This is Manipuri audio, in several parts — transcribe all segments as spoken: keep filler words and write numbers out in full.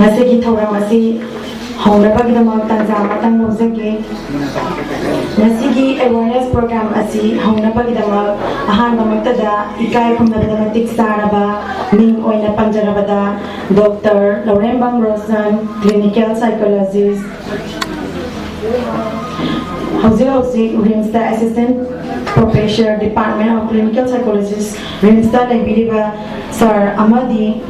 ꯉꯁꯤꯒꯤ ꯊꯧꯔꯝ ꯑꯁꯤ ꯍꯧꯅꯕꯒꯤꯗꯃꯛ ꯇꯥꯟꯖꯥ ꯑꯃꯇꯪ ꯂꯧꯖꯒꯦ꯫ ꯉꯁꯤꯒꯤ awareness program ꯑꯁꯤ ꯍꯧꯅꯕꯒꯤꯗꯃꯛ ꯑꯍꯥꯟꯕꯃꯛꯇꯗ ꯏꯀꯥꯏ ꯈꯨꯝꯅꯕꯗ ꯃꯇꯤꯛ ꯆꯥꯔꯕ ꯃꯤꯡ ꯑꯣꯏꯅ ꯄꯟꯖꯔꯕꯗ, doctor Lourembam Roshan, clinical psychologist, ꯍꯧꯖꯤꯛ ꯍꯧꯖꯤꯛ RIMSꯇ assistant professor, department of clinical psychologist, RIMSꯇ ꯂꯩꯕꯤꯔꯤꯕ ꯁꯥꯔ ꯑꯃꯗꯤ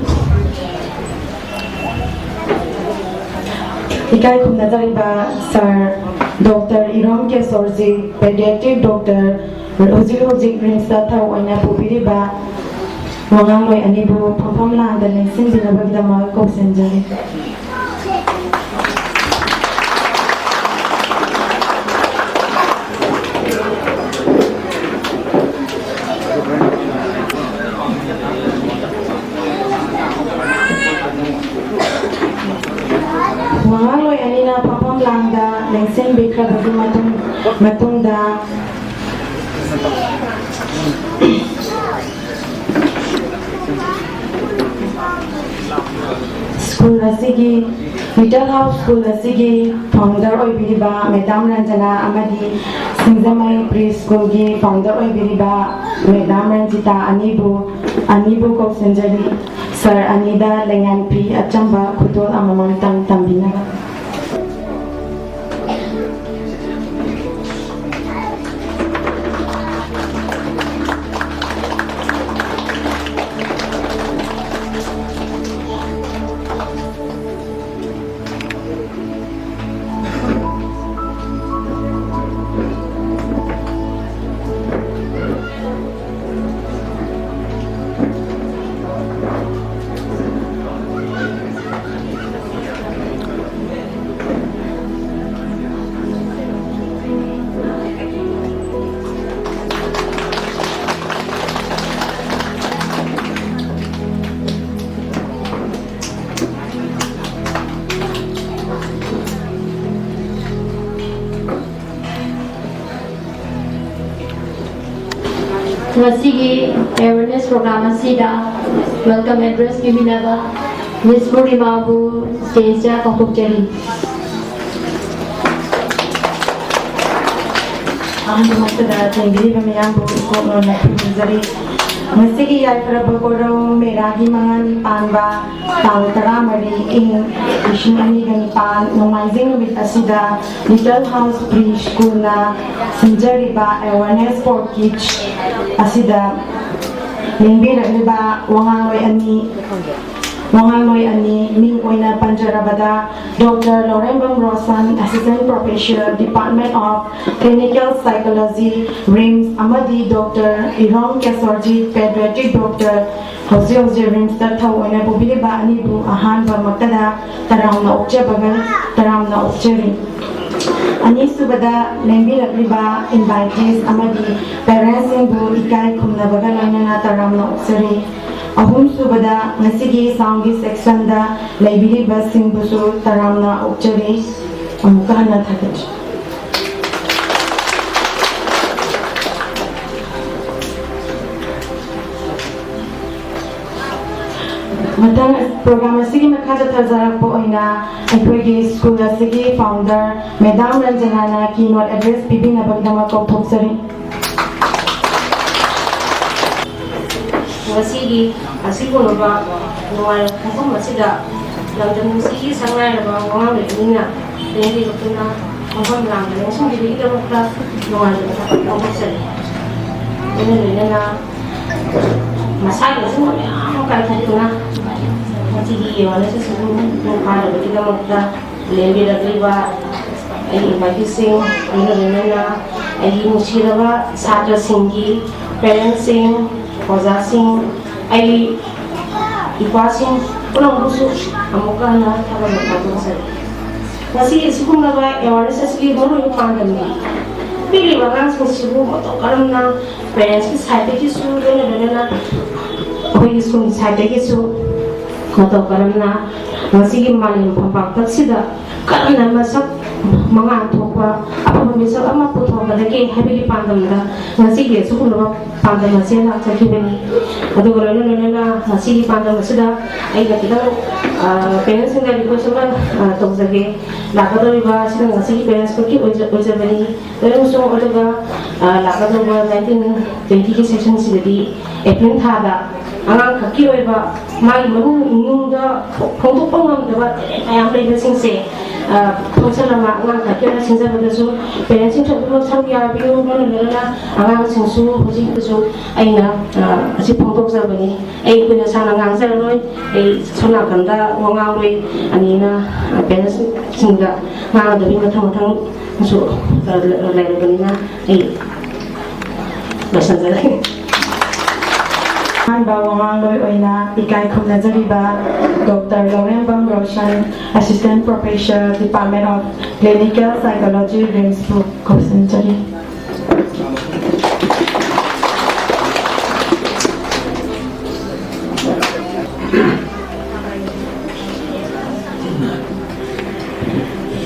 ꯏꯀꯥꯏ ꯈꯨꯝꯅꯖꯔꯤꯕ ꯁꯥꯔ doctor Irom Kesorjit, pediatric doctor, ꯍꯧꯖꯤꯛ ꯍꯧꯖꯤꯛ RIMSꯇ ꯊꯧ ꯑꯣꯏꯅ ꯄꯨꯕꯤꯔꯤꯕ ꯋꯥꯉꯥꯡꯂꯣꯏ ꯑꯅꯤꯕꯨ ꯐꯝꯐꯝ ꯂꯥꯡꯗ ꯂꯦꯡꯁꯤꯟꯕꯤꯅꯕꯒꯤꯗꯃꯛ ꯀꯧꯁꯤꯟꯖꯔꯤ꯫ ꯋꯥꯉꯥꯡꯂꯣꯏ ꯑꯅꯤꯅ ꯐꯝꯐꯝ ꯂꯥꯡꯗ ꯂꯦꯡꯁꯤꯟꯕꯤꯈ꯭ꯔꯕꯒꯤ ꯃꯇꯨꯡ, ꯃꯇꯨꯡꯗ, ꯁ꯭ꯀꯨꯜ ꯑꯁꯤꯒꯤ, Little House School ꯑꯁꯤꯒꯤ founder ꯑꯣꯏꯕꯤꯔꯤꯕ ꯃꯦꯗꯥꯝ ꯔꯟꯖꯅꯥ ꯑꯃꯗꯤ ꯁꯤꯡꯖꯃꯩ Pre Schoolꯒꯤ founder ꯑꯣꯏꯕꯤꯔꯤꯕ ꯃꯦꯗꯥꯝ ꯔꯟꯖꯤꯇꯥ ꯑꯅꯤꯕꯨ, ꯑꯅꯤꯕꯨ ꯀꯧꯁꯤꯟꯖꯔꯤ꯫ ꯁꯥꯔ ꯑꯅꯤꯗ ꯂꯩꯉꯥꯟꯐꯤ ꯑꯆꯝꯕ ꯈꯨꯗꯣꯜ ꯑꯃꯃꯝꯇꯪ ꯇꯝꯕꯤꯅꯕ꯫ ꯉꯁꯤꯒꯤ awareness program ꯑꯁꯤꯗ welcome address ꯄꯤꯕꯤꯅꯕ Miss ꯃꯨꯔꯤꯃꯥꯕꯨ stageꯇ ꯀꯧꯊꯣꯛꯆꯔꯤ꯫ ꯑꯍꯥꯟꯕꯃꯛꯇꯗ ꯊꯦꯡꯕꯤꯔꯤꯕ ꯃꯌꯥꯝꯕꯨ ꯏꯀꯣꯛꯅꯣꯟꯅ ꯈꯨꯔꯨꯝꯖꯔꯤ꯫ ꯉꯁꯤꯒꯤ ꯌꯥꯏꯐꯔꯕ ꯀꯣꯔꯧ ꯃꯦꯔꯥꯒꯤ ꯃꯉꯥꯅꯤ ꯄꯥꯟꯕ ꯇꯥꯡ ꯇꯔꯥꯃꯔꯤ ꯏꯪ ꯂꯤꯁꯤꯡ ꯑꯅꯤꯒ ꯅꯤꯄꯥꯟ ꯅꯣꯡꯃꯥꯏꯖꯤꯡ ꯅꯨꯃꯤꯠ ꯑꯁꯤꯗ Little House Preschoolꯅ ꯁꯤꯟꯖꯔꯤꯕ Awareness for Kids ꯑꯁꯤꯗ ꯂꯦꯡꯕꯤꯔꯛꯂꯤꯕ ꯋꯥꯉꯥꯡꯂꯣꯏ ꯑꯅꯤ, ꯋꯥꯉꯥꯡꯂꯣꯏ ꯑꯅꯤ ꯃꯤꯡ ꯑꯣꯏꯅ ꯄꯟꯖꯔꯕꯗ, doctor Lourembam Roshan, Assistant Professor, Department of Clinical Psychology, RIMS, ꯑꯃꯗꯤ doctor Irom Kesorjit, Pediatric Doctor, ꯍꯧꯖꯤꯛ ꯍꯧꯖꯤꯛ RIMSꯇ ꯊꯧ ꯑꯣꯏꯅ ꯄꯨꯕꯤꯔꯤꯕ ꯑꯅꯤꯕꯨ ꯑꯍꯥꯟꯕꯃꯛꯇꯗ ꯇꯔꯥꯝꯅ ꯑꯣꯛꯆꯕꯒ ꯇꯔꯥꯝꯅ ꯑꯣꯛꯆꯔꯤ꯫ ꯑꯅꯤꯁꯨꯕꯗ ꯂꯦꯡꯕꯤꯔꯛꯂꯤꯕ invitees ꯑꯃꯗꯤ parentsꯁꯤꯡꯕꯨ ꯏꯀꯥꯏ ꯈꯨꯝꯅꯕꯒ ꯂꯣꯏꯅꯅ ꯇꯔꯥꯝꯅ ꯑꯣꯛꯆꯔꯤ꯫ ꯑꯍꯨꯝꯁꯨꯕꯗ ꯉꯁꯤꯒꯤ soundꯒꯤ sectionꯗ ꯂꯩꯕꯤꯔꯤꯕꯁꯤꯡꯕꯨꯁꯨ ꯇꯔꯥꯝꯅ ꯑꯣꯛꯆꯔꯤ꯫ ꯑꯃꯨꯛꯀ ꯍꯟꯅ ꯊꯥꯒꯠꯆꯔꯤ꯫ ꯃꯊꯪ program ꯑꯁꯤꯒꯤ ꯃꯈꯥ ꯆꯠꯊꯖꯔꯛꯄ ꯑꯣꯏꯅ ꯑꯩꯈꯣꯏꯒꯤ school ꯑꯁꯤꯒꯤ founder Madam ꯔꯟꯖꯅꯥꯅ keynote address ꯄꯤꯕꯤꯅꯕꯒꯤꯗꯃꯛ ꯀꯧꯊꯣꯛꯆꯔꯤ꯫ ꯉꯁꯤꯒꯤ ꯑꯁꯤꯒꯨꯝꯂꯕ ꯅꯨꯡꯉꯥꯏꯕ ꯐꯝꯐꯝ ꯑꯁꯤꯗ ꯂꯝꯗꯝ ꯑꯁꯤꯒꯤ ꯁꯛꯅꯥꯏꯔꯕ ꯋꯥꯉꯥꯡꯂꯣꯏ ꯑꯅꯤꯅ ꯂꯦꯡꯕꯤꯔꯛꯇꯨꯅ ꯐꯝꯐꯝ ꯂꯥꯡꯕ ꯂꯦꯡꯁꯤꯟꯕꯤꯕꯒꯤꯗꯃꯛꯇ ꯅꯨꯡꯉꯥꯏꯖꯕ ꯐꯣꯡꯗꯣꯛꯆꯔꯤ꯫ ꯂꯣꯏꯅ ꯂꯣꯏꯅꯅ ꯃꯁꯥꯒꯤ ꯑꯁꯤꯒꯨꯝꯕ ꯃꯌꯥꯝ ꯑꯃ ꯀꯥꯏꯊꯣꯛꯇꯨꯅ ꯃꯁꯤꯒꯤ awareness ꯑꯁꯤꯕꯨ ꯃꯄꯨꯡ ꯐꯥꯅꯕꯒꯤꯗꯃꯛꯇ ꯂꯦꯡꯕꯤꯔꯛꯂꯤꯕ ꯑꯩꯒꯤ inviteesꯁꯤꯡ, ꯂꯣꯏꯅ ꯂꯣꯏꯅꯅ ꯑꯩꯒꯤ ꯅꯨꯡꯁꯤꯔꯕ ꯁꯥꯇ꯭ꯔꯁꯤꯡꯒꯤ parentsꯁꯤꯡ, ꯑꯣꯖꯥꯁꯤꯡ, ꯑꯩ ꯏꯄꯥꯁꯤꯡ ꯄꯨꯝꯅꯃꯛꯄꯨꯁꯨ ꯑꯃꯨꯛꯀ ꯍꯟꯅ ꯊꯥꯒꯠꯄ ꯐꯣꯡꯗꯣꯛꯆꯔꯤ꯫ ꯉꯁꯤ ꯑꯁꯤꯒꯨꯝꯂꯕ awareness ꯑꯁꯤꯒꯤ ꯃꯔꯨꯑꯣꯏꯕ ꯄꯥꯟꯗꯝꯗꯤ ꯄꯤꯛꯂꯤꯕ ꯑꯉꯥꯡꯁꯤꯡꯁꯤꯕꯨ ꯃꯇꯧ ꯀꯔꯝꯅ parentsꯀꯤ sideꯇꯒꯤꯁꯨ ꯂꯣꯏꯅ ꯂꯣꯏꯅꯅ ꯑꯩꯈꯣꯏꯒꯤ schoolꯒꯤ sideꯇꯒꯤꯁꯨ ꯃꯇꯧ ꯀꯔꯝꯅ ꯉꯁꯤꯒꯤ ꯃꯥꯂꯦꯝ ꯐꯝꯄꯥꯛꯇ ꯑꯁꯤꯗ ꯀꯔꯝꯅ ꯃꯁꯛ ꯃꯉꯥꯜ ꯊꯣꯛꯄ ꯑꯐꯕ ꯃꯤꯁꯛ ꯑꯃ ꯄꯨꯊꯣꯛꯀꯗꯒꯦ ꯍꯥꯏꯕꯒꯤ ꯄꯥꯟꯗꯝꯗ ꯉꯁꯤꯒꯤ ꯑꯁꯤꯒꯨꯝꯂꯕ ꯄꯥꯟꯗꯝ ꯑꯁꯤ ꯂꯥꯛꯆꯈꯤꯕꯅꯤ꯫ ꯑꯗꯨꯒ ꯂꯣꯏꯅ ꯂꯣꯏꯅꯅ ꯉꯁꯤꯒꯤ ꯄꯥꯟꯗꯝ ꯑꯁꯤꯗ ꯑꯩꯅ ꯈꯤꯇꯪ ꯄꯦꯔꯦꯟꯁꯁꯤꯡꯗ ꯔꯤꯀ꯭ꯋꯦꯁ ꯑꯃ ꯇꯧꯖꯒꯦ꯫ ꯂꯥꯛꯀꯗꯧꯔꯤꯕ ꯑꯁꯤꯅ ꯉꯁꯤꯒꯤ ꯄꯦꯔꯦꯟꯁ ꯃꯤꯠꯀꯤ ꯑꯣꯏꯖꯕꯅꯤ꯫ ꯂꯣꯏꯅꯃꯛꯁꯨ ꯑꯗꯨꯒ ꯂꯥꯛꯀꯗꯧꯕ ꯅꯥꯏꯟꯇꯤꯟ ꯇ꯭ꯋꯦꯟꯇꯤꯒꯤ ꯁꯦꯁꯟꯁꯤꯗꯗꯤ ꯑꯦꯄ꯭ꯔꯤꯜ ꯊꯥꯗ ꯑꯉꯥꯡꯈꯛꯀꯤ ꯑꯣꯏꯕ ꯃꯥꯒꯤ ꯃꯅꯨꯡ ꯏꯃꯨꯡꯗ ꯐꯣꯡꯗꯣꯛꯄ ꯉꯝꯗꯕ ꯇꯦꯂꯦꯟ ꯃꯌꯥꯝ ꯂꯩꯕꯁꯤꯡꯁꯦ ꯐꯪꯁꯟ ꯑꯃ ꯑꯉꯥꯡ ꯈꯛꯀꯤ ꯑꯣꯏꯅ ꯁꯤꯟꯖꯕꯗꯁꯨ ꯄꯦꯔꯦꯟꯁꯁꯤꯡꯁꯨ ꯑꯗꯨꯃꯛ ꯁꯔꯨꯛ ꯌꯥꯕꯤꯌꯨ꯫ ꯃꯔꯝ ꯑꯗꯨꯅ ꯑꯉꯥꯡꯁꯤꯡꯁꯨ ꯍꯧꯖꯤꯛꯇꯁꯨ ꯑꯩꯅ ꯑꯁꯤ ꯐꯣꯡꯗꯣꯛꯆꯕꯅꯤ꯫ ꯑꯩ ꯀꯨꯏꯅ ꯁꯥꯡꯅ ꯉꯥꯡꯖꯔꯔꯣꯏ꯫ ꯑꯩ ꯁꯣꯝ ꯅꯥꯀꯟꯗ ꯋꯥ ꯉꯥꯡꯂꯣꯏ꯫ ꯑꯅꯤꯅ ꯄꯦꯔꯦꯟꯁꯁꯤꯡꯗ ꯉꯥꯡꯒꯗꯕꯤ ꯃꯊꯪ ꯃꯊꯪꯁꯨ ꯂꯩꯔꯕꯅꯤꯅ ꯑꯩ ꯂꯣꯏꯁꯤꯟꯖꯔꯒꯦ꯫ ꯑꯍꯥꯟꯕ ꯋꯥꯉꯥꯡꯂꯣꯏ ꯑꯣꯏꯅ ꯏꯀꯥꯏ ꯈꯨꯝꯅꯖꯔꯤꯕ doctor Lourembam Roshan, Assistant Professor, Department of Clinical Psychology, ꯔꯤꯝꯁꯄꯨ ꯀꯧꯁꯤꯟꯖꯔꯤ꯫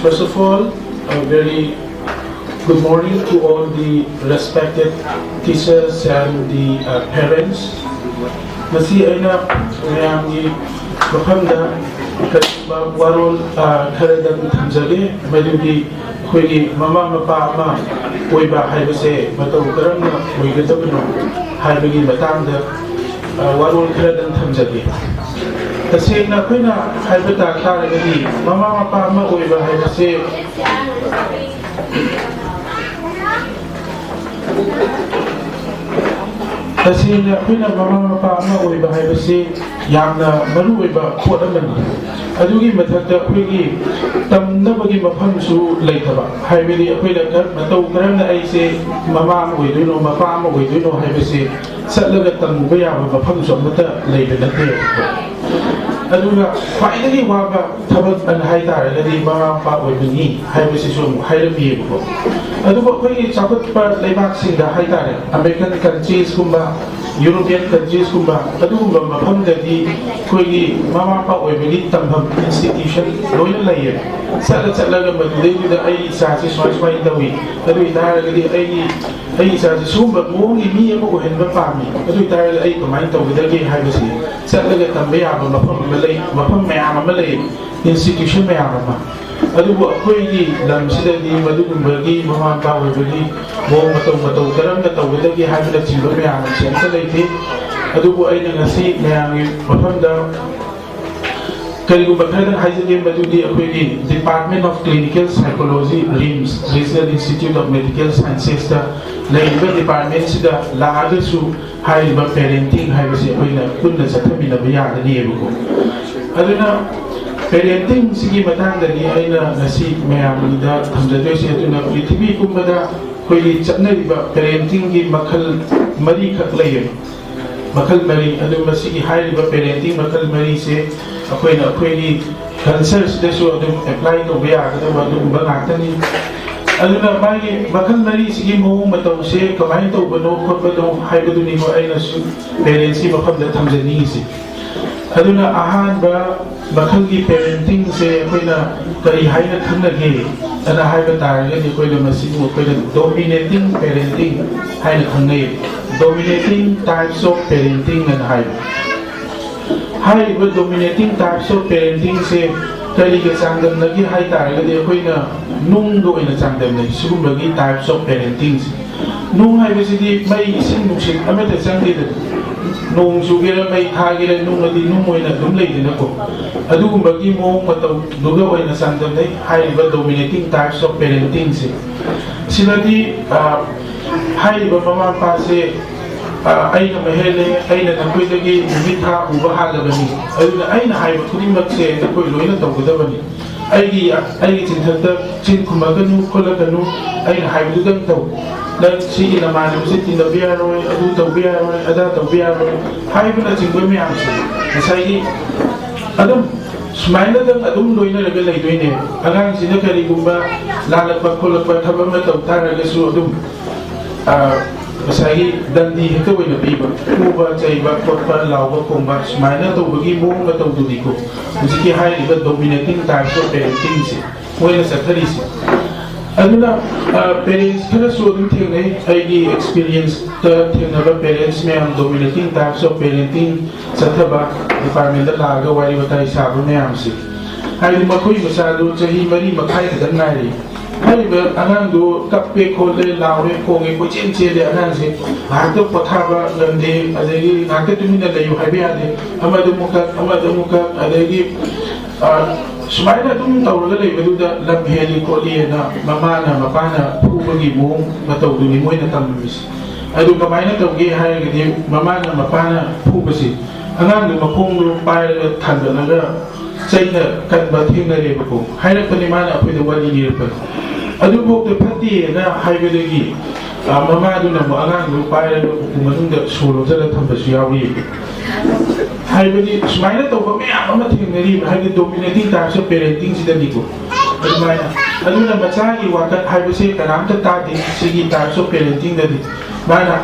First of all, a very good morning to all the respected teachers and the uh, parents. ꯃꯁꯤ ꯑꯩꯅ ꯃꯌꯥꯝꯒꯤ ꯃꯐꯝꯗ ꯀꯔꯤꯒꯨꯝꯕ ꯋꯥꯔꯣꯜ ꯑ, ꯈꯔꯗꯪ ꯊꯝꯖꯒꯦ꯫ ꯃꯗꯨꯗꯤ ꯑꯩꯈꯣꯏꯒꯤ ꯃꯃꯥ ꯃꯄꯥ ꯑꯃ ꯑꯣꯏꯕ ꯍꯥꯏꯕꯁꯦ ꯃꯇꯧ ꯀꯔꯝꯅ ꯑꯣꯏꯒꯗꯕꯅꯣ ꯍꯥꯏꯕꯒꯤ ꯃꯇꯥꯡꯗ ꯑ, ꯋꯥꯔꯣꯜ ꯈꯔꯗꯪ ꯊꯝꯖꯒꯦ꯫ ꯇꯁꯦꯡꯅ ꯑꯩꯈꯣꯏꯅ ꯍꯥꯏꯕ ꯇꯥ ꯇꯥꯔꯒꯗꯤ ꯃꯃꯥ ꯃꯄꯥ ꯑꯃ ꯑꯣꯏꯕ ꯍꯥꯏꯕꯁꯦ ꯇꯁꯦꯡꯅ ꯑꯩꯈꯣꯏꯅ ꯃꯃꯥ ꯃꯄꯥ ꯑꯃ ꯑꯣꯏꯕ ꯍꯥꯏꯕꯁꯤ ꯌꯥꯝꯅ ꯃꯔꯨ ꯑꯣꯏꯕ ꯄꯣꯠ ꯑꯃꯅꯤ꯫ ꯑꯗꯨꯒꯤ ꯃꯊꯛꯇ ꯑꯩꯈꯣꯏꯒꯤ ꯇꯝꯅꯕꯒꯤ ꯃꯐꯝꯁꯨ ꯂꯩꯇꯕ, ꯍꯥꯏꯕꯗꯤ ꯑꯩꯈꯣꯏꯅ ꯀ-, ꯃꯇꯧ ꯀꯔꯝꯅ ꯑꯩꯁꯦ ꯃꯃꯥ ꯑꯃ ꯑꯣꯏꯗꯣꯏꯅꯣ, ꯃꯄꯥ ꯑꯃ ꯑꯣꯏꯗꯣꯏꯅꯣ ꯍꯥꯏꯕꯁꯤ ꯆꯠꯂꯒ ꯇꯝꯃꯨꯕ ꯌꯥꯕ ꯃꯐꯝꯁꯨ ꯑꯃꯠꯇ ꯂꯩꯕ ꯅꯠꯇꯦ꯫ ꯑꯗꯨꯒ ꯈ꯭ꯋꯥꯏꯗꯒꯤ ꯋꯥꯕ ꯊꯕꯛ ꯑꯅ ꯍꯥꯏ ꯇꯥꯔꯒꯗꯤ ꯃꯃꯥ ꯃꯄꯥ ꯑꯣꯏꯕꯅꯤ ꯍꯥꯏꯕꯁꯤꯁꯨ ꯑꯃꯨꯛ ꯍꯥꯏꯔꯝꯃꯤꯑꯕꯀꯣ꯫ ꯑꯗꯨꯕꯨ ꯑꯩꯈꯣꯏꯒꯤ ꯆꯥꯎꯈꯠꯄ ꯂꯩꯕꯥꯛꯁꯤꯡꯗ ꯍꯥꯏ ꯇꯥꯔꯦ, American countries ꯀꯨꯝꯕ, European countries ꯀꯨꯝꯕ, ꯑꯗꯨꯒꯨꯝꯕ ꯃꯐꯝꯗꯗꯤ ꯑꯩꯈꯣꯏꯒꯤ ꯃꯃꯥ ꯃꯄꯥ ꯑꯣꯏꯕꯒꯤ ꯇꯝꯐꯝ institution ꯂꯣꯏꯅ ꯂꯩꯌꯦꯕ꯫ ꯆꯠꯂ ꯆꯠꯂꯒ ꯃꯗꯨꯗꯩꯗꯨꯗ ꯑꯩ ꯏꯆꯥꯁꯤ ꯁꯨꯃꯥꯏ ꯁꯨꯃꯥꯏꯅ ꯇꯧꯏ, ꯑꯗꯨ ꯑꯣꯏꯇꯥꯔꯒꯗꯤ ꯑꯩꯒꯤ ꯑꯩ ꯏꯆꯥꯁꯤ ꯁꯤꯒꯨꯝꯕ ꯃꯑꯣꯡꯒꯤ ꯃꯤ ꯑꯃ ꯑꯣꯏꯍꯟꯕ ꯄꯥꯝꯃꯤ, ꯑꯗꯨ ꯑꯣꯏꯇꯥꯔꯒꯗꯤ ꯑꯩ ꯀꯃꯥꯏꯅ ꯇꯧꯒꯗꯒꯦ ꯍꯥꯏꯕꯁꯤ ꯆꯠꯂꯒ ꯇꯝꯕ ꯌꯥꯕ ꯃꯐꯝ ꯑꯃ ꯂꯩ, ꯃꯐꯝ ꯃꯌꯥꯝ ꯑꯃ ꯂꯩ, ꯏꯟꯁꯇꯤꯇ꯭ꯌꯨꯁꯟ ꯃꯌꯥꯝ ꯑꯃ꯫ ꯑꯗꯨꯕꯨ ꯑꯩꯈꯣꯏꯒꯤ ꯂꯝꯁꯤꯗꯗꯤ ꯃꯗꯨꯒꯨꯝꯕꯒꯤ ꯃꯃꯥ ꯃꯄꯥ ꯑꯣꯏꯕꯒꯤ ꯃꯑꯣꯡ ꯃꯇꯧ, ꯃꯇꯧ ꯀꯔꯝꯅ ꯇꯧꯒꯗꯒꯦ ꯍꯥꯏꯕꯅꯆꯤꯡꯕ ꯃꯌꯥꯝ ꯑꯁꯤ ꯑꯝꯇ ꯂꯩꯇꯦ꯫ ꯑꯗꯨꯕꯨ ꯑꯩꯅ ꯉꯁꯤ ꯃꯌꯥꯝꯒꯤ ꯃꯐꯝꯗ ꯀꯔꯤꯒꯨꯝꯕ ꯈꯔꯗꯪ ꯍꯥꯏꯖꯒꯦ, ꯃꯗꯨꯗꯤ ꯑꯩꯈꯣꯏꯒꯤ Department of Clinical Psychology, RIMS, Regional Institute of Medical Sciences ꯇ ꯂꯩꯔꯤꯕ ꯗꯤꯄꯥꯔꯠꯃꯦꯟꯁꯤꯗ ꯂꯥꯛꯑꯒꯁꯨ ꯍꯥꯏꯔꯤꯕ ꯄꯦꯔꯦꯟꯇꯤꯡ ꯍꯥꯏꯕꯁꯤ ꯑꯩꯈꯣꯏꯅ ꯄꯨꯟꯅ ꯆꯠꯊꯃꯤꯟꯅꯕ ꯌꯥꯒꯅꯤꯕꯀꯣ꯫ ꯑꯗꯨꯅ ꯄꯦꯔꯦꯟꯇꯤꯡꯁꯤꯒꯤ ꯃꯇꯥꯡꯗꯅꯤ ꯑꯩꯅ ꯉꯁꯤ ꯃꯌꯥꯝꯗ ꯊꯝꯖꯗꯣꯏꯁꯦ꯫ ꯑꯗꯨꯅ ꯄ꯭ꯔꯤꯊꯤꯕꯤ ꯄꯨꯝꯕꯗ ꯑꯩꯈꯣꯏꯒꯤ ꯆꯠꯅꯔꯤꯕ ꯄꯦꯔꯦꯟꯇꯤꯡꯒꯤ ꯃꯈꯜ ꯃꯔꯤꯈꯛ ꯂꯩꯌꯦꯕ꯫ ꯃꯈꯜ ꯃꯔꯤ꯫ ꯑꯗꯨ ꯃꯁꯤꯒꯤ ꯍꯥꯏꯔꯤꯕ ꯄꯦꯔꯦꯟꯇꯤꯡ ꯃꯈꯜ ꯃꯔꯤꯁꯦ ꯑꯩꯈꯣꯏꯅ ꯑꯩꯈꯣꯏꯒꯤ ꯀꯜꯆꯔꯁꯤꯗꯁꯨ ꯑꯗꯨꯝ ꯑꯦꯄ꯭ꯂꯥꯏ ꯇꯧꯕ ꯌꯥꯒꯗꯕ ꯑꯗꯨꯒꯨꯝꯕ ꯉꯥꯛꯇꯅꯤ꯫ ꯑꯗꯨꯅ ꯃꯥꯒꯤ ꯃꯈꯜ ꯃꯔꯤꯁꯤꯒꯤ ꯃꯑꯣꯡ ꯃꯇꯧꯁꯦ ꯀꯃꯥꯏꯅ ꯇꯧꯕꯅꯣ ꯈꯣꯠꯄꯅꯣ ꯍꯥꯏꯕꯗꯨꯅꯤꯀꯣ ꯑꯩꯅꯁꯨ ꯄꯦꯔꯦꯟꯁꯀꯤ ꯃꯐꯝꯗ ꯊꯝꯖꯅꯤꯡꯉꯤꯁꯦ꯫ ꯑꯗꯨꯅ ꯑꯍꯥꯟꯕ ꯃꯈꯜꯒꯤ ꯄꯦꯔꯦꯟꯇꯤꯡꯁꯦ ꯑꯩꯈꯣꯏꯅ ꯀꯔꯤ ꯍꯥꯏꯅ ꯈꯪꯅꯒꯦ ꯑꯅ ꯍꯥꯏꯕ ꯇꯥꯔꯒꯗꯤ, ꯑꯩꯈꯣꯏꯅ ꯃꯁꯤꯕꯨ ꯑꯩꯈꯣꯏꯅ dominating parenting ꯍꯥꯏꯅ ꯈꯪꯅꯩ꯫ Dominating types of parenting ꯑꯅ ꯍꯥꯏꯕ꯫ ꯍꯥꯏꯔꯤꯕ dominating types of parenting ꯁꯦ ꯀꯔꯤꯒ ꯆꯥꯡꯗꯝꯅꯒꯦ ꯍꯥꯏ ꯇꯥꯔꯒꯗꯤ, ꯑꯩꯈꯣꯏꯅ ꯅꯨꯡꯒ ꯑꯣꯏꯅ ꯆꯥꯡꯗꯝꯅꯩ ꯁꯤꯒꯨꯝꯕꯒꯤ types of parenting ꯁꯦ꯫ ꯅꯨꯡ ꯍꯥꯏꯕꯁꯤꯗꯤ ꯃꯩ, ꯏꯁꯤꯡ, ꯅꯨꯡꯁꯤꯠ ꯑꯃꯠꯇ ꯆꯪꯗꯦꯗꯅ꯫ ꯅꯣꯡ ꯆꯨꯒꯦꯔꯥ, ꯃꯩ ꯊꯥꯒꯦꯔꯥ, ꯅꯨꯡ ꯑꯗꯤ ꯅꯨꯡ ꯑꯣꯏꯅ ꯑꯗꯨꯝ ꯂꯩꯗꯅꯀꯣ꯫ ꯑꯗꯨꯒꯨꯝꯕꯒꯤ ꯃꯑꯣꯡ ꯃꯇꯧꯗꯨꯒ ꯑꯣꯏꯅ ꯆꯥꯡꯗꯝꯅꯩ ꯍꯥꯏꯔꯤꯕ dominating types of parenting ꯁꯦ꯫ ꯁꯤꯗꯗꯤ, ꯑ, ꯍꯥꯏꯔꯤꯕ ꯃꯃꯥ ꯃꯄꯥꯁꯦ, ꯑ, ꯑꯩꯅ ꯃꯍꯦꯜꯂꯦ, ꯑꯩꯅ ꯅꯈꯣꯏꯗꯒꯤ ꯅꯨꯃꯤꯠ ꯊꯥ ꯎꯕ ꯍꯥꯜꯂꯕꯅꯤ, ꯑꯗꯨꯅ ꯑꯩꯅ ꯍꯥꯏꯕ ꯈꯨꯗꯤꯡꯃꯛꯁꯦ ꯅꯈꯣꯏ ꯂꯣꯏꯅ ꯇꯧꯒꯗꯕꯅꯤ꯫ ꯑꯩꯒꯤ, ꯑꯩꯒꯤ ꯆꯤꯟꯊꯛꯇ ꯆꯤꯟ ꯈꯨꯝꯃꯛꯀꯅꯨ, ꯈꯣꯠꯂꯛꯀꯅꯨ, ꯑꯩꯅ ꯍꯥꯏꯕꯗꯨꯗꯪ ꯇꯧ꯫ ꯅꯪ ꯁꯤꯒꯤ ꯅꯃꯥꯟꯅꯕꯁꯤ ꯇꯤꯟꯅꯕ ꯌꯥꯔꯣꯏ, ꯑꯗꯨ ꯇꯧꯕ ꯌꯥꯔꯣꯏ, ꯑꯗꯥ ꯇꯧꯕ ꯌꯥꯔꯣꯏ ꯍꯥꯏꯕꯅꯆꯤꯡꯕ ꯃꯌꯥꯝꯁꯦ ꯉꯁꯥꯏꯒꯤ ꯑꯗꯨꯝ ꯁꯨꯃꯥꯏꯅꯗꯪ ꯑꯗꯨꯝ ꯂꯣꯏꯅꯔꯒ ꯂꯩꯗꯣꯏꯅꯦ꯫ ꯑꯉꯥꯡꯁꯤꯅ ꯀꯔꯤꯒꯨꯝꯕ ꯂꯥꯜꯂꯛꯄ ꯈꯣꯠꯂꯛꯄ ꯊꯕꯛ ꯑꯃ ꯇꯧ ꯇꯥꯔꯒꯁꯨ ꯑꯗꯨꯝ, ꯑ, ꯉꯁꯥꯏꯒꯤ ꯗꯟꯗꯤ ꯍꯦꯛꯇ ꯑꯣꯏꯅ ꯄꯤꯕ, ꯐꯨꯕ ꯆꯩꯕ ꯈꯣꯠꯄ ꯂꯥꯎꯕ ꯈꯣꯡꯕ ꯁꯨꯃꯥꯏꯅ ꯇꯧꯕꯒꯤ ꯃꯑꯣꯡ ꯃꯇꯧꯗꯨꯅꯤꯀꯣ ꯍꯧꯖꯤꯛꯀꯤ ꯍꯥꯏꯔꯤꯕ dominating types of parentingꯁꯦ ꯃꯣꯏꯅ ꯆꯠꯊꯔꯤꯁꯦ꯫ ꯑꯗꯨꯅ parents ꯈꯔꯁꯨ ꯑꯗꯨꯝ ꯊꯦꯡꯅꯩ, ꯑꯩꯒꯤ experienceꯇ ꯊꯦꯡꯅꯕ parents ꯃꯌꯥꯝ dominating types of parenting ꯆꯠꯊꯕ departmentꯇ ꯂꯥꯛꯑꯒ ꯋꯥꯔꯤ ꯋꯥꯇꯥꯏ ꯁꯥꯕ ꯃꯌꯥꯝꯁꯦ꯫ ꯍꯥꯏꯗꯤ ꯃꯈꯣꯏ ꯃꯆꯥꯗꯨ ꯆꯍꯤ ꯃꯔꯤ ꯃꯈꯥꯏ ꯈꯛꯇꯪ ꯉꯥꯏꯔꯤ, ꯍꯥꯏꯔꯤꯕ ꯑꯉꯥꯡꯗꯨ ꯀꯞꯄꯦ ꯈꯣꯠꯂꯦ ꯂꯥꯎꯔꯦ ꯈꯣꯡꯉꯦ ꯀꯣꯏꯆꯦꯟ ꯆꯦꯜꯂꯦ ꯑꯉꯥꯡꯁꯦ꯫ ꯉꯥꯏꯍꯥꯛꯇ ꯄꯣꯊꯥꯕ ꯉꯝꯗꯦ, ꯑꯗꯒꯤ ꯉꯥꯏꯍꯥꯛꯇ ꯇꯨꯃꯤꯟꯅ ꯂꯩꯌꯨ ꯍꯥꯏꯕ ꯌꯥꯗꯦ꯫ ꯑꯃꯗ ꯑꯃꯨꯛ ꯀꯛ ꯑꯃꯗ ꯑꯃꯨꯛ ꯀꯛ ꯑꯗꯒꯤ ꯁꯨꯃꯥꯏꯅ ꯑꯗꯨꯝ ꯇꯧꯔꯒ ꯂꯩꯕꯗꯨꯗ ꯂꯝ ꯍꯦꯜꯂꯤ ꯈꯣꯠꯂꯤꯅ ꯃꯃꯥꯅ ꯃꯄꯥꯅ ꯐꯨꯕꯒꯤ ꯃꯑꯣꯡ ꯃꯇꯧꯗꯨꯅꯤ ꯃꯣꯏꯅ ꯇꯝꯂꯝꯃꯤꯁꯦ꯫ ꯑꯗꯨ ꯀꯃꯥꯏꯅ ꯇꯧꯒꯦ ꯍꯥꯏꯔꯒꯗꯤ ꯃꯃꯥꯅ ꯃꯄꯥꯅ ꯐꯨꯕꯁꯤ ꯑꯉꯥꯡꯗꯨ ꯃꯈꯣꯡꯗꯨ ꯄꯥꯏꯔꯒ ꯊꯥꯡꯒꯠꯂꯒ ꯆꯩꯅ ꯀꯟꯕ ꯊꯦꯡꯅꯔꯦꯕꯀꯣ꯫ ꯍꯥꯏꯔꯛꯄꯅꯤ, ꯃꯥꯅ ꯑꯩꯈꯣꯏꯗ ꯋꯥꯔꯤ ꯂꯤꯔꯛꯄꯅꯤ꯫ ꯑꯗꯨꯐꯥꯎꯗ ꯐꯠꯇꯦꯅ ꯍꯥꯏꯕꯗꯒꯤ ꯃꯃꯥꯗꯨꯅ ꯑꯃꯨꯛ ꯑꯉꯥꯡꯗꯨ ꯄꯥꯏꯔꯒ ꯎꯄꯨ ꯃꯅꯨꯡꯗ ꯁꯣ ꯂꯣꯟꯁꯤꯜꯂ ꯊꯝꯕꯁꯨ ꯌꯥꯎꯔꯤ꯫ ꯍꯥꯏꯕꯗꯤ ꯁꯨꯃꯥꯏꯅ ꯇꯧꯕ ꯃꯌꯥꯝ ꯑꯃ ꯊꯦꯡꯅꯔꯤꯕ, ꯍꯥꯏꯕꯗꯤ dominating types of parentingꯁꯤꯗꯅꯤꯀꯣ꯫ ꯑꯗꯨꯃꯥꯏꯅ ꯑꯗꯨꯅ ꯃꯆꯥꯒꯤ ꯋꯥꯈꯜ ꯍꯥꯏꯕꯁꯦ ꯀꯅꯥꯝꯇ ꯇꯥꯗꯦ ꯁꯤꯒꯤ types of parentingꯗꯗꯤ꯫ ꯃꯥꯅ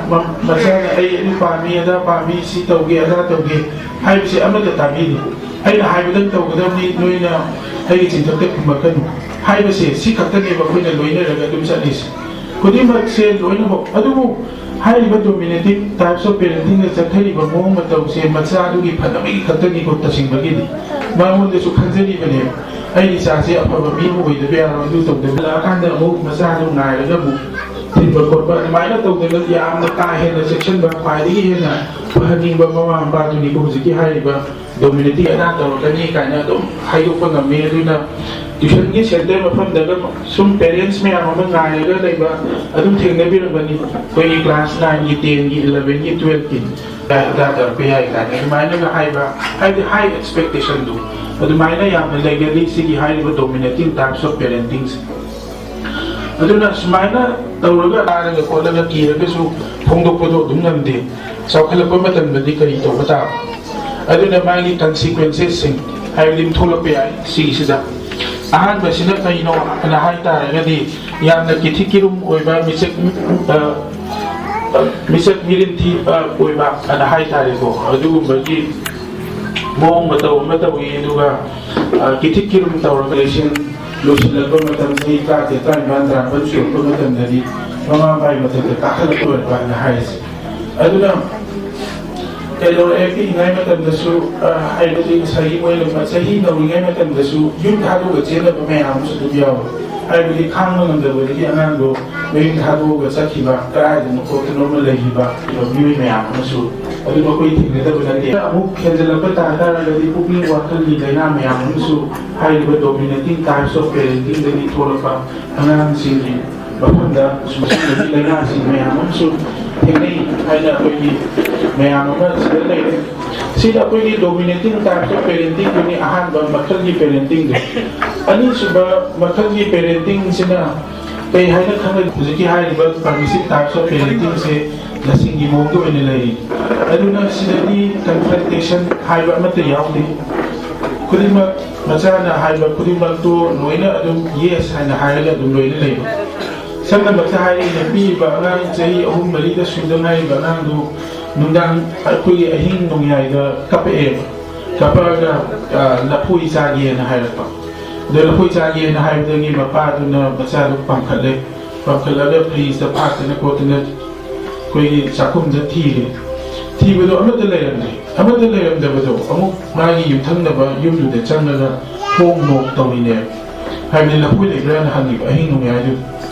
ꯃꯆꯥꯅ ꯑꯩ ꯑꯗꯨ ꯄꯥꯝꯃꯤ ꯑꯗꯥ ꯄꯥꯝꯃꯤ ꯁꯤ ꯇꯧꯒꯦ ꯑꯗꯥ ꯇꯧꯒꯦ ꯍꯥꯏꯕꯁꯦ ꯑꯃꯠꯇ ꯇꯥꯕꯤꯗꯦ꯫ ꯑꯩꯅ ꯍꯥꯏꯕꯗꯪ ꯇꯧꯒꯗꯕꯅꯤ, ꯅꯣꯏꯅ ꯑꯩꯒꯤ ꯆꯤꯟꯊꯛꯇ ꯈꯨꯝꯃꯛꯀꯅꯨ ꯍꯥꯏꯕꯁꯦ ꯁꯤ ꯈꯛꯇꯅꯦꯕ ꯑꯩꯈꯣꯏꯅ ꯂꯣꯏꯅꯔꯒ ꯑꯗꯨꯝ ꯆꯠꯂꯤꯁꯦ꯫ ꯈꯨꯗꯤꯡꯃꯛꯁꯦ ꯂꯣꯏꯅꯃꯛ꯫ ꯑꯗꯨꯕꯨ ꯍꯥꯏꯔꯤꯕ dominating types of parentingꯗ ꯆꯠꯊꯔꯤꯕ ꯃꯑꯣꯡ ꯃꯇꯧꯁꯦ ꯃꯆꯥꯗꯨꯒꯤ ꯐꯅꯕꯒꯤ ꯈꯛꯇꯅꯤꯀꯣ꯫ ꯇꯁꯦꯡꯕꯒꯤꯗꯤ ꯃꯉꯣꯟꯗꯁꯨ ꯈꯟꯖꯔꯤꯕꯅꯦꯕ, ꯑꯩ ꯏꯆꯥꯁꯦ ꯑꯐꯕ ꯃꯤ ꯑꯃ ꯑꯣꯏꯗꯕ ꯌꯥꯔꯣꯏ꯫ ꯑꯗꯨ ꯇꯧꯗꯕ ꯂꯥꯛꯑꯀꯥꯟꯗ ꯑꯃꯨꯛ ꯃꯆꯥꯗꯨ ꯉꯥꯏꯔꯒ ꯑꯃꯨꯛ ꯊꯤꯟꯕ ꯈꯣꯠꯄ ꯑꯗꯨꯃꯥꯏꯅ ꯇꯧꯗꯅ ꯌꯥꯝꯅ ꯀꯥ ꯍꯦꯟꯅ ꯆꯦꯛꯁꯤꯟꯕ, ꯈ꯭ꯋꯥꯏꯗꯒꯤ ꯍꯦꯟꯅ ꯐꯍꯟꯅꯤꯡꯕ ꯃꯃꯥ ꯃꯄꯥꯗꯨꯅꯤꯀꯣ ꯍꯧꯖꯤꯛꯀꯤ ꯍꯥꯏꯔꯤꯕ dominating ꯑꯗꯥ ꯇꯧꯔꯛꯀꯅꯤ ꯀꯥꯏꯅ ꯑꯗꯨꯝ ꯍꯥꯏꯗꯣꯛꯄ ꯉꯝꯃꯤ꯫ ꯑꯗꯨꯅ tuitionꯒꯤ center ꯃꯐꯝꯗꯒ ꯁꯨꯝ parents ꯃꯌꯥꯝ ꯑꯃ ꯉꯥꯏꯔꯒ ꯂꯩꯕ ꯑꯗꯨꯝ ꯊꯦꯡꯅꯕꯤꯔꯝꯒꯅꯤ꯫ ꯑꯩꯈꯣꯏꯒꯤ class nineꯒꯤ, tenꯒꯤ, elevenꯒꯤ, twelveꯀꯤ ꯑꯗꯥ ꯇꯧꯔꯛꯄ ꯌꯥꯏ ꯀꯥꯏꯅ ꯑꯗꯨꯃꯥꯏꯅꯒ ꯍꯥꯏꯕ, ꯍꯥꯏꯕꯗꯤ high expectationꯗꯨ ꯑꯗꯨꯃꯥꯏꯅ ꯌꯥꯝꯅ ꯂꯩꯒꯜꯂꯤ ꯁꯤꯒꯤ ꯍꯥꯏꯔꯤꯕ dominating types of parentingꯁꯦ꯫ ꯑꯗꯨꯅ ꯁꯨꯃꯥꯏꯅ ꯇꯧꯔꯒ ꯇꯥꯔꯒ ꯈꯣꯠꯂꯒ ꯀꯤꯔꯒꯁꯨ ꯐꯣꯡꯗꯣꯛꯄꯗꯣ ꯑꯗꯨꯝ ꯉꯝꯗꯦ꯫ ꯆꯥꯎꯈꯠꯂꯛꯄ ꯃꯇꯝꯗꯗꯤ ꯀꯔꯤ ꯇꯧꯕ ꯇꯥꯕ? ꯑꯗꯨꯅ ꯃꯥꯒꯤ consequencesꯁꯤꯡ ꯍꯥꯏꯕꯗꯤ ꯊꯣꯛꯂꯛꯄ ꯌꯥꯏ꯫ ꯁꯤꯒꯤꯁꯤꯗ ꯑꯍꯥꯟꯕꯁꯤꯅ ꯀꯩꯅꯣ ꯍꯥꯏꯅ ꯍꯥꯏ ꯇꯥꯔꯒꯗꯤ ꯌꯥꯝꯅ ꯀꯤꯊꯤ ꯀꯤꯔꯨꯝ ꯑꯣꯏꯕ ꯃꯤꯆꯠ, ꯑ, ꯃꯤꯁꯛ ꯃꯤꯔꯤꯟ ꯊꯤꯕ ꯑꯣꯏꯕ ꯑꯅ ꯍꯥꯏꯇꯥꯔꯦꯀꯣ, ꯑꯗꯨꯒꯨꯝꯕꯒꯤ ꯃꯑꯣꯡ ꯃꯇꯧ ꯑꯃ ꯇꯧꯏ꯫ ꯑꯗꯨꯒ, ꯑ, ꯀꯤꯊꯤꯛ ꯀꯤꯔꯨꯝ ꯇꯧꯔꯒ ꯂꯣꯏꯁꯤꯟ-, ꯂꯣꯏꯁꯤꯜꯂꯛꯄ ꯃꯇꯝ, ꯆꯍꯤ ꯇꯔꯥꯇꯔꯦꯠ, ꯇꯔꯥꯅꯤꯄꯥꯟ, ꯇꯔꯥꯃꯥꯄꯟ ꯁꯨꯔꯛꯄ ꯃꯇꯝꯗꯗꯤ ꯃꯃꯥ ꯃꯄꯥꯒꯤ ꯃꯊꯛꯇ ꯀꯥꯈꯠꯂꯛꯄ ꯑꯣꯏꯔꯛꯄ ꯍꯥꯏꯅ ꯍꯥꯏꯔꯤꯁꯦ꯫ ꯑꯗꯨꯅ ꯀꯩꯗꯧꯔꯛꯑꯦ ꯄꯤꯛꯏꯉꯩ ꯃꯇꯝꯗꯁꯨ, ꯑ, ꯍꯥꯏꯕꯗꯤ ꯉꯁꯥꯏꯒꯤ ꯃꯣꯏꯅ ꯆꯍꯤ ꯅꯧꯔꯤꯉꯩ ꯃꯇꯝꯗꯁꯨ ꯌꯨꯝ ꯊꯥꯗꯣꯛꯑꯒ ꯆꯦꯟꯅꯕ ꯃꯌꯥꯝ ꯑꯃꯁꯨ ꯑꯗꯨꯝ ꯌꯥꯎꯋꯤ꯫ ꯍꯥꯏꯕꯗꯤ ꯈꯥꯡꯕ ꯉꯝꯗꯕꯗꯒꯤ ꯑꯉꯥꯡꯗꯣ ꯃꯌꯨꯝ ꯊꯥꯗꯣꯛꯑꯒ ꯆꯠꯈꯤꯕ, ꯀꯗꯥꯏꯗꯅꯣ ꯈꯣꯠꯇꯅꯣ ꯑꯃ ꯂꯩꯈꯤꯕ ꯃꯤꯑꯣꯏ ꯃꯌꯥꯝ ꯑꯃꯁꯨ ꯑꯗꯨꯝ ꯑꯩꯈꯣꯏ ꯊꯦꯡꯅꯗꯕ ꯅꯠꯇꯦ꯫ ꯑꯃꯨꯛ ꯍꯦꯟꯖꯜꯂꯛꯄ ꯇꯥ ꯇꯥꯔꯒꯗꯤ ꯄꯨꯛꯅꯤꯡ ꯋꯥꯈꯜꯒꯤ ꯂꯥꯏꯅꯥ ꯃꯌꯥꯝ ꯑꯃꯁꯨ ꯍꯥꯏꯔꯤꯕ dominating types of parentingꯗꯒꯤ ꯊꯣꯛꯂꯛꯄ ꯑꯉꯥꯡꯁꯤꯡꯒꯤ ꯃꯐꯝꯗ ꯁꯨꯝꯕꯒꯤ ꯂꯥꯏꯅꯥꯁꯤꯡ ꯃꯌꯥꯝ ꯑꯃꯁꯨ ꯊꯦꯡꯅꯩ ꯍꯥꯏꯅ ꯑꯩꯈꯣꯏꯒꯤ ꯃꯌꯥꯝ ꯑꯃ ꯁꯤꯗ ꯂꯩꯔꯦ꯫ ꯁꯤꯗ ꯑꯩꯈꯣꯏꯒꯤ dominating types of parentingꯗꯨꯅꯤ ꯑꯍꯥꯟꯕ ꯃꯈꯜꯒꯤ parentingꯗꯨ꯫ ꯑꯅꯤꯁꯨꯕ ꯃꯈꯜꯒꯤ parentingꯁꯤꯅ ꯀꯩ ꯍꯥꯏꯅ ꯈꯪꯅꯩ? ꯍꯧꯖꯤꯛꯀꯤ ꯍꯥꯏꯔꯤꯕ permissive types of parentingꯁꯦ ꯂꯁꯤꯡꯒꯤ ꯃꯑꯣꯡꯗ ꯑꯣꯏꯅ ꯂꯩꯔꯤ꯫ ꯑꯗꯨꯅ ꯁꯤꯗꯗꯤ confrontation ꯍꯥꯏꯕ ꯑꯃꯠꯇ ꯌꯥꯎꯗꯦ꯫ ꯈꯨꯗꯤꯡꯃꯛ ꯃꯆꯥꯅ ꯍꯥꯏꯕ ꯈꯨꯗꯤꯡꯃꯛꯇꯨ ꯂꯣꯏꯅ ꯑꯗꯨꯝ yes ꯍꯥꯏꯅ ꯍꯥꯏꯔꯒ ꯑꯗꯨꯝ ꯂꯣꯏꯅ ꯂꯩꯕ꯫ ꯁꯝꯅꯃꯛꯇ ꯍꯥꯏꯔꯕꯗ ꯄꯤꯛꯏꯕ ꯑꯉꯥꯡ ꯆꯍꯤ ꯑꯍꯨꯝ ꯃꯔꯤꯗ ꯁꯨꯗ ꯉꯥꯏꯔꯤꯕ ꯑꯉꯥꯡꯗꯨ ꯅꯨꯡꯗꯥꯡ ꯑꯩꯈꯣꯏꯒꯤ ꯑꯍꯤꯡ ꯅꯣꯡꯌꯥꯏꯗ ꯀꯞꯄꯛꯑꯦꯕ꯫ ꯀꯞꯄꯛꯑꯒ, ꯑ, "ꯂꯐꯣꯏ ꯆꯥꯒꯦꯅ" ꯍꯥꯏꯔꯛꯄ꯫ ꯑꯗꯣ ꯂꯐꯣꯏ ꯆꯥꯒꯦꯅ ꯍꯥꯏꯕꯗꯒꯤ ꯃꯄꯥꯗꯨꯅ ꯃꯆꯥꯗꯨ ꯄꯥꯝꯈꯠꯂꯦ꯫ ꯄꯥꯝꯈꯠꯂꯒ fridgeꯇ ꯐꯥꯛꯇꯅ ꯈꯣꯠꯇꯅ ꯑꯩꯈꯣꯏꯒꯤ ꯆꯥꯛꯈꯨꯝꯗ ꯊꯤꯔꯦ꯫ ꯊꯤꯕꯗꯣ ꯑꯃꯠꯇ ꯂꯩꯔꯝꯗꯦ꯫ ꯑꯃꯠꯇ ꯂꯩꯔꯝꯗꯕꯗꯣ ꯑꯃꯨꯛ ꯃꯥꯒꯤ ꯌꯨꯝꯊꯪꯅꯕ ꯌꯨꯝꯗꯨꯗ ꯆꯪꯉꯒ ꯊꯣꯡ knock ꯇꯧꯔꯤꯅꯦꯕ꯫ ꯍꯥꯏꯕꯗꯤ ꯂꯐꯣꯏ ꯂꯩꯕ꯭ꯔꯥꯅ ꯍꯪꯉꯤꯕ ꯑꯍꯤꯡ ꯅꯣꯡꯌꯥꯏꯗꯨꯗ꯫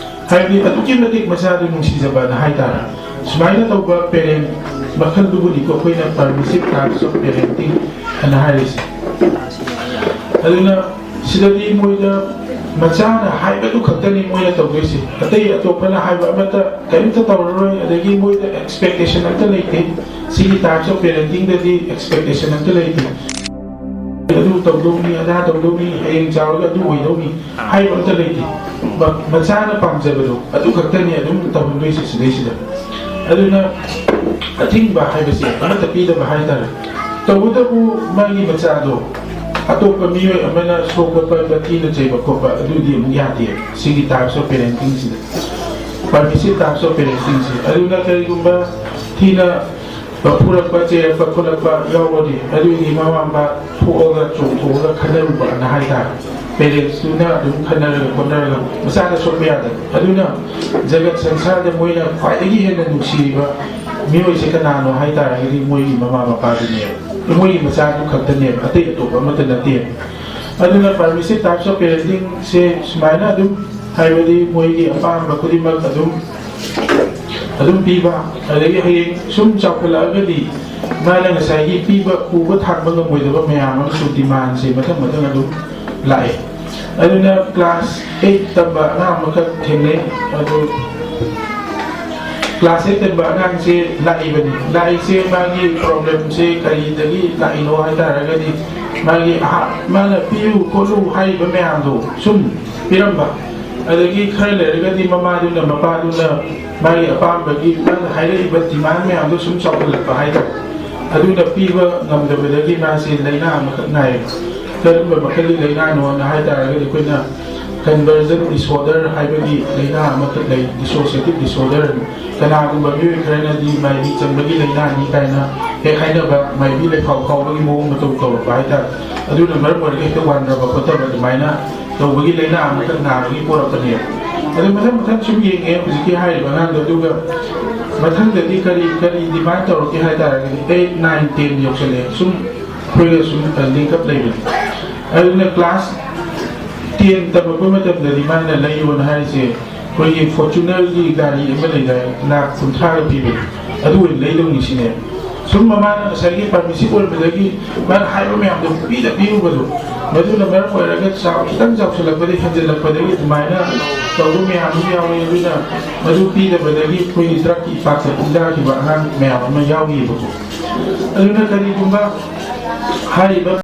ꯍꯥꯏꯕꯗꯤ ꯑꯗꯨꯛꯀꯤ ꯃꯇꯤꯛ ꯃꯆꯥꯗꯨ ꯅꯨꯡꯁꯤꯖꯕꯅ ꯍꯥꯏꯇꯥꯔꯦ꯫ ꯁꯨꯃꯥꯏꯅ ꯇꯧꯕ parent ꯃꯈꯜꯗꯨꯕꯨꯅꯤꯀꯣ ꯑꯩꯈꯣꯏꯅ permissive types of parenting ꯑꯅ ꯍꯥꯏꯔꯤꯁꯦ꯫ ꯑꯗꯨꯅ ꯁꯤꯗꯗꯤ ꯃꯣꯏꯗ ꯃꯆꯥꯅ ꯍꯥꯏꯕꯗꯨ ꯈꯛꯇꯅꯤ ꯃꯣꯏꯅ ꯇꯧꯗꯣꯏꯁꯦ꯫ ꯑꯇꯩ ꯑꯇꯣꯞꯄꯅ ꯍꯥꯏꯕ ꯑꯃꯠꯇ ꯀꯔꯤꯝꯇ ꯇꯧꯔꯔꯣꯏ꯫ ꯑꯗꯒꯤ ꯃꯣꯏꯗ expectation ꯑꯝꯇ ꯂꯩꯇꯦ꯫ ꯁꯤꯒꯤ types of parentingꯗꯗꯤ expectation ꯑꯝꯇ ꯂꯩꯇꯦ꯫ "ꯑꯗꯨ ꯇꯧꯗꯧꯅꯤ, ꯑꯗꯥ ꯇꯧꯗꯧꯅꯤ, ꯍꯌꯦꯡ ꯆꯥꯎꯔꯒ ꯑꯗꯨ ꯑꯣꯏꯗꯧꯅꯤ" ꯍꯥꯏꯕ ꯑꯝꯇ ꯂꯩꯇꯦ꯫ ꯃ-, ꯃꯆꯥꯅ ꯄꯥꯝꯖꯕꯗꯣ ꯑꯗꯨ ꯈꯛꯇꯅꯤ ꯑꯗꯨꯝ ꯇꯧꯍꯟꯗꯣꯏꯁꯦ ꯁꯤꯗꯩꯁꯤꯗ꯫ ꯑꯗꯨꯅ ꯑꯊꯤꯡꯕ ꯍꯥꯏꯕꯁꯦ ꯑꯃꯠꯇ ꯄꯤꯗꯕ ꯍꯥꯏꯇꯥꯔꯦ꯫ ꯇꯧꯕꯇꯕꯨ ꯃꯥꯒꯤ ꯃꯆꯥꯗꯣ ꯑꯇꯣꯞꯄ ꯃꯤꯑꯣꯏ ꯑꯃꯅ ꯁꯣꯛꯄ ꯄꯟꯕ, ꯊꯤꯅ ꯆꯩꯕ ꯈꯣꯠꯄ ꯑꯗꯨꯗꯤ ꯑꯃꯨꯛ ꯌꯥꯗꯦ ꯁꯤꯒꯤ types of parentingꯁꯤꯗ꯫ Permissive types of parenting ꯁꯦ꯫ ꯑꯗꯨꯅ ꯀꯔꯤꯒꯨꯝꯕ ꯊꯤꯅ ꯐꯨꯔꯛꯄ, ꯆꯩꯔꯛꯄ, ꯈꯣꯠꯂꯛꯄ ꯌꯥꯎꯔꯗꯤ, ꯑꯗꯨꯒꯤ ꯃꯃꯥ ꯃꯄꯥ ꯊꯣꯛꯑꯒ, ꯆꯣꯡꯊꯣꯛꯑꯒ ꯈꯟꯅꯔꯨꯕꯅ ꯍꯥꯏꯇꯥꯔꯦ꯫ Parents ꯇꯨꯅ ꯑꯗꯨꯝ ꯈꯟꯅꯔꯒ ꯈꯣꯠꯅꯔꯒ ꯃꯆꯥꯗ ꯁꯣꯛꯄ ꯌꯥꯗꯕ꯫ ꯑꯗꯨꯅ ꯖꯒꯠ ꯁꯪꯁꯥꯔꯗ ꯃꯣꯏꯅ ꯈ꯭ꯋꯥꯏꯗꯒꯤ ꯍꯦꯟꯅ ꯅꯨꯡꯁꯤꯔꯤꯕ ꯃꯤꯑꯣꯏꯁꯦ ꯀꯅꯥꯅꯣ ꯍꯥꯏꯇꯥꯔꯒꯗꯤ, ꯃꯣꯏꯒꯤ ꯃꯃꯥ ꯃꯄꯥꯗꯨꯅꯦꯕ, ꯃꯣꯏꯒꯤ ꯃꯆꯥꯗꯨ ꯈꯛꯇꯅꯦꯕ, ꯑꯇꯩ ꯑꯇꯣꯞꯄ ꯑꯃꯠꯇ ꯅꯠꯇꯦꯕ꯫ ꯑꯗꯨꯅ permissive types of parenting ꯁꯦ ꯁꯨꯃꯥꯏꯅ ꯑꯗꯨꯝ, ꯍꯥꯏꯕꯗꯤ ꯃꯣꯏꯒꯤ ꯑꯄꯥꯝꯕ ꯈꯨꯗꯤꯡꯃꯛ ꯑꯗꯨꯝ, ꯑꯗꯨꯝ ꯄꯤꯕ, ꯑꯗꯒꯤ ꯍꯌꯦꯡ ꯁꯨꯝ ꯆꯥꯎꯈꯠꯂꯛꯑꯒꯗꯤ ꯃꯥꯅ ꯉꯁꯥꯏꯒꯤ ꯄꯤꯕ, ꯄꯨꯕ ꯊꯥꯡꯕ ꯉꯝꯃꯣꯏꯗꯕ ꯃꯌꯥꯝ ꯑꯃꯁꯨ, demand ꯁꯦ ꯃꯊꯪ ꯃꯊꯪ ꯑꯗꯨꯝ ꯂꯥꯛꯑꯦ꯫ ꯑꯗꯨꯅ class eight ꯇꯝꯕ ꯑꯉꯥꯡ ꯑꯃꯈꯛ ꯊꯦꯡꯅꯩ꯫ ꯑꯗꯨ class eight ꯇꯝꯕ ꯑꯉꯥꯡꯁꯦ ꯂꯥꯛꯏꯕꯅꯤ꯫ ꯂꯥꯛꯏꯁꯦ ꯃꯥꯒꯤ problem ꯁꯦ ꯀꯔꯤꯗꯒꯤ ꯂꯥꯛꯏꯅꯣ ꯍꯥꯏꯇꯥꯔꯒꯗꯤ, ꯃꯥꯒꯤ ꯑꯍ-, ꯃꯥꯅ ꯄꯤꯌꯨ ꯈꯣꯠꯂꯨ ꯍꯥꯏꯔꯤꯕ ꯃꯌꯥꯝꯗꯣ ꯁꯨꯝ ꯄꯤꯔꯝꯕ, ꯑꯗꯒꯤ ꯈꯔ ꯂꯩꯔꯒꯗꯤ ꯃꯃꯥꯗꯨꯅ, ꯃꯄꯥꯗꯨꯅ ꯃꯥꯒꯤ ꯑꯄꯥꯝꯕꯒꯤ, ꯃꯥꯅ ꯍꯥꯏꯔꯛꯏꯕ demand ꯃꯌꯥꯝꯗꯣ ꯁꯨꯝ ꯆꯥꯎꯈꯠꯂꯛꯄ ꯍꯥꯏꯇꯥꯔꯦ꯫ ꯑꯗꯨꯅ ꯄꯤꯕ ꯉꯝꯗꯕꯗꯒꯤ ꯃꯥꯁꯦ ꯂꯥꯏꯅꯥ ꯑꯃꯈꯛ ꯅꯥꯏꯌꯦꯕ꯫ ꯀꯔꯝꯕ ꯃꯈꯜꯒꯤ ꯂꯥꯏꯅꯥꯅꯣꯅ ꯍꯥꯏ ꯇꯥꯔꯒꯗꯤ, ꯑꯩꯈꯣꯏꯅ conversion disorder ꯍꯥꯏꯕꯒꯤ ꯂꯥꯏꯅꯥ ꯑꯃꯈꯛ ꯂꯩ, dissociative disorder꯫ ꯀꯅꯥꯒꯨꯝꯕ ꯃꯤꯑꯣꯏ ꯈꯔꯅꯗꯤ ꯃꯥꯏꯕꯤ ꯆꯪꯕꯒꯤ ꯂꯥꯏꯅꯥꯅꯤ ꯀꯥꯏꯅ ꯍꯦꯛ ꯍꯥꯏꯅꯕ, ꯃꯥꯏꯕꯤ ꯂꯩꯐꯥꯎ ꯐꯥꯎꯕꯒꯤ ꯃꯑꯣꯡ ꯃꯇꯧ ꯇꯧꯔꯛꯄ ꯍꯥꯏꯇꯥꯔꯦ꯫ ꯑꯗꯨꯅ ꯃꯔꯝ ꯑꯣꯏꯔꯒ ꯍꯦꯛꯇ ꯋꯥꯟꯊꯕ ꯈꯣꯠꯊꯕ ꯑꯗꯨꯃꯥꯏꯅ ꯇꯧꯕꯒꯤ ꯂꯥꯏꯅꯥ ꯑꯃꯈꯛ ꯅꯥꯕꯒꯤ ꯄꯣꯔꯛꯄꯅꯦꯕ꯫ ꯑꯗꯨ ꯃꯊꯪ ꯃꯊꯪ ꯁꯨꯝ ꯌꯦꯡꯉꯦ ꯍꯧꯖꯤꯛꯀꯤ ꯍꯥꯏꯔꯤꯕ ꯑꯉꯥꯡꯗꯣ, ꯑꯗꯨꯒ ꯃꯊꯪꯗꯗꯤ ꯀꯔꯤ ꯀꯔꯤ demand ꯇꯧꯔꯛꯀꯦ ꯍꯥꯏ ꯇꯥꯔꯒꯗꯤ, eight, nine, ten ꯌꯧꯁꯜꯂꯛꯑꯦ, ꯁꯨꯝ ꯑꯩꯈꯣꯏꯒ ꯁꯨꯝ link up ꯂꯩꯕꯅꯤ꯫ ꯑꯗꯨꯅ class ten ꯇꯝꯃꯛꯄ ꯃꯇꯝꯗꯗꯤ ꯃꯥꯅ ꯂꯩꯌꯣꯅ ꯍꯥꯏꯔꯤꯁꯦ, ꯑꯩꯈꯣꯏꯒꯤ Fortunerꯒꯤ ꯒꯥꯔꯤ ꯑꯃ ꯂꯩꯗꯥꯏ, ꯂꯥꯈ ꯀꯨꯟꯊ꯭ꯔꯥꯒ ꯄꯤꯕꯗꯣ, ꯑꯗꯨ ꯑꯣꯏꯅ ꯂꯩꯗꯧꯅꯤ ꯁꯤꯅꯦ꯫ ꯁꯨꯝ ꯃꯃꯥꯅ ꯉꯁꯥꯏꯒꯤ permissive ꯑꯣꯏꯕꯗꯒꯤ ꯃꯥꯅ ꯍꯥꯏꯕ ꯃꯌꯥꯝꯗꯣ ꯄꯤꯗ ꯄꯤꯔꯨꯕꯗꯣ, ꯃꯗꯨꯅ ꯃꯔꯝ ꯑꯣꯏꯔꯒ ꯆꯥꯎ-, ꯈꯤꯇꯪ ꯆꯥꯎꯁꯤꯜꯂꯛꯄꯗꯒꯤ, ꯍꯦꯟꯖꯤꯜꯂꯛꯄꯗꯒꯤ ꯑꯗꯨꯃꯥꯏꯅ ꯇꯧꯕ ꯃꯌꯥꯝ ꯑꯃ ꯌꯥꯎꯏ꯫ ꯑꯗꯨꯅ ꯃꯗꯨ ꯄꯤꯗꯕꯗꯒꯤ ꯑꯩꯈꯣꯏꯒꯤ drugꯀꯤ ꯏꯄꯥꯛꯇ ꯄꯤꯖꯈꯤꯕ ꯑꯉꯥꯡ ꯃꯌꯥꯝ ꯑꯃ ꯌꯥꯎꯔꯤꯕꯀꯣ꯫ ꯑꯗꯨꯅ ꯀꯔꯤꯒꯨꯝꯕ ꯍꯥꯏꯔꯤꯕ